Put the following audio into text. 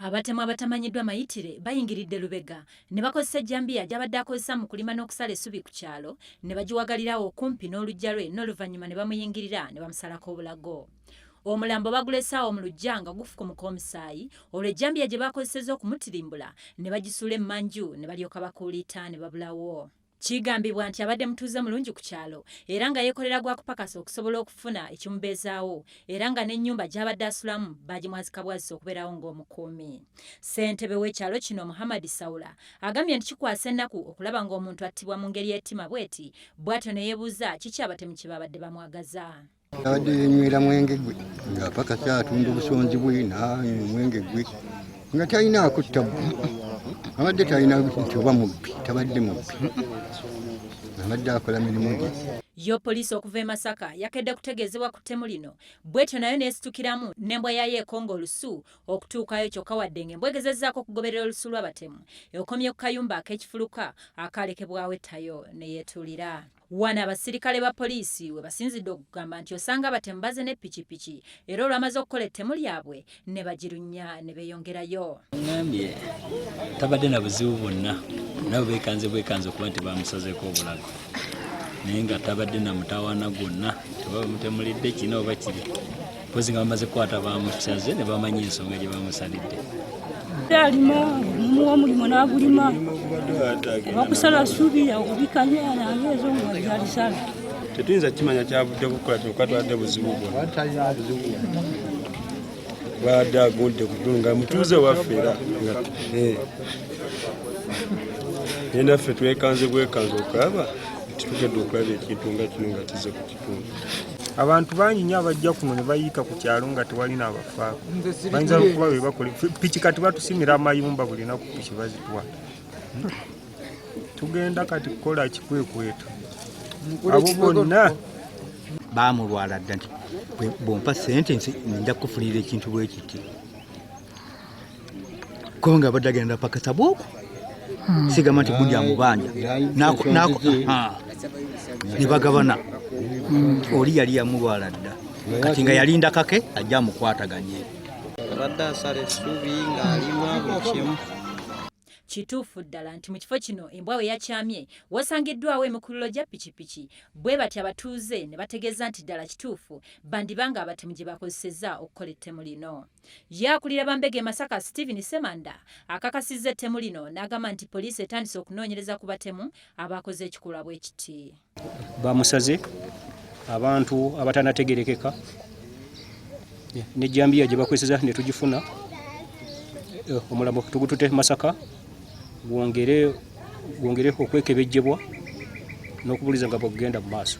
Abatemu abatamanyiddwa mayitire bayingiridde Lubega ne bakozesa ejjambiya gy'abadde akozesa mu kulima n'okusala essubi ku kyalo ne bagiwagalirawo okumpi n'oluggya lwe n'oluvannyuma ne bamuyingirira ne bamusalako obulago. Omulambo bagulesaawo mu luggya nga gufukumuka omusaayi olwo ejjambiya gye baakozesezza okumutirimbula ne bagisuula emmanju ne balyoka bakuuliita ne babulawo. Kigambibwa nti abadde mutuuze mulungi ku kyalo era nga yeekolera gwa kupakasa okusobola okufuna ekimubeezaawo era nga n'ennyumba gy'abadde asulamu baagimwazika bwazisi okubeerawo ng'omukuumi. Ssentebe w'ekyalo kino Muhammad Saula agambye nti kikwasa ennaku okulaba ng'omuntu attibwa mu ngeri y'ettima bw'eti bw'atyo ne yeebuuza kiki abatemu kye babadde bamwagaza. Abadde yenywera mwenge gwe ng'apakasa atunda obusonzi bwe n'anywa omwenge gwe nga talina akutta, abadde talina nti oba mubbi, tabadde mubbi, abadde akola mirimu gye. Yo poliisi okuva e Masaka yakedde kutegeezebwa ku ttemu lino bw'etyo nayo n'esitukiramu n'embwa yaayo ekonga olusu okutuukayo kyokka wadde ng'embwa egezezzaako okugoberera olusu lw'abatemu ekomye ku kayumba ak'ekifuluka akaalekebwawo ettayo ne yeetuulira. Wano abasirikale ba poliisi we basinzidde okugamba nti osanga abatemu baze ne pikipiki era olwamaze okukola ettemu lyabwe ne bagirunya ne beeyongerayo. Ngambye tabadde na buzibu bwonna, nabo beekanze bwekanze okuba nti bamusazeeko obulago naye nga tabadde na mutawaana gwonna, tebamutemulidde kino oba kiri, mpozi nga bamaze kukwata bamusaze ne bamanya ensonga gye bamusalidde. Alima mumuwa omulimu n'agulima oba subi okubikanya nange ezo ng'ajalisala. Tetuyinza kukimanya kyavudde kukola kyokka twadde buzibu bwonna bwadde agudde kutunga mutuuze waffe era nga naye naffe twekanze bwekanze okulaba nti tugedde okulaba ekintu nga kino nga kize ku kitundu. Abantu bangi nnyo abajja kuno ne bayiika ku kyalo nga tewali n'abafaako, bayinza okuba be bakola piki. Kati batusimira amayumba buli naku piki bazitwala. Tugenda kati kukola kikwekweto abo bonna. Baamulwala dda nti bwompa sente nja kukufunira ekintu bwe kiti, kubanga abadde agenda pakasa bwoku sigamba nti gundi amubanja ne bagabana. Oli yali yamulwala dda, kati nga yalinda kake ajja amukwataganye. Abadde asala essubi ng'alima buli kimu. Kituufu ddala nti mu kifo kino embwa we yakyamye wasangiddwawo emikululo gya pikipiki, bwe batyo abatuuze ne bategeeza nti ddala kituufu bandiba nga abatemu gye bakozesezza okukola ettemu lino. Ye akulira bambega e Masaka Stephen Ssemanda akakasizza ettemu lino n'agamba nti poliisi etandise okunoonyereza ku batemu abakoze ekikolwa bwe kiti. Bamusaze abantu abatanategerekeka n'ejjambiya gye bakozesa ne tugifuna. Omulambo tugutute Masaka gwongere okwekebejjebwa n'okubuliza nga bwegenda mu maaso.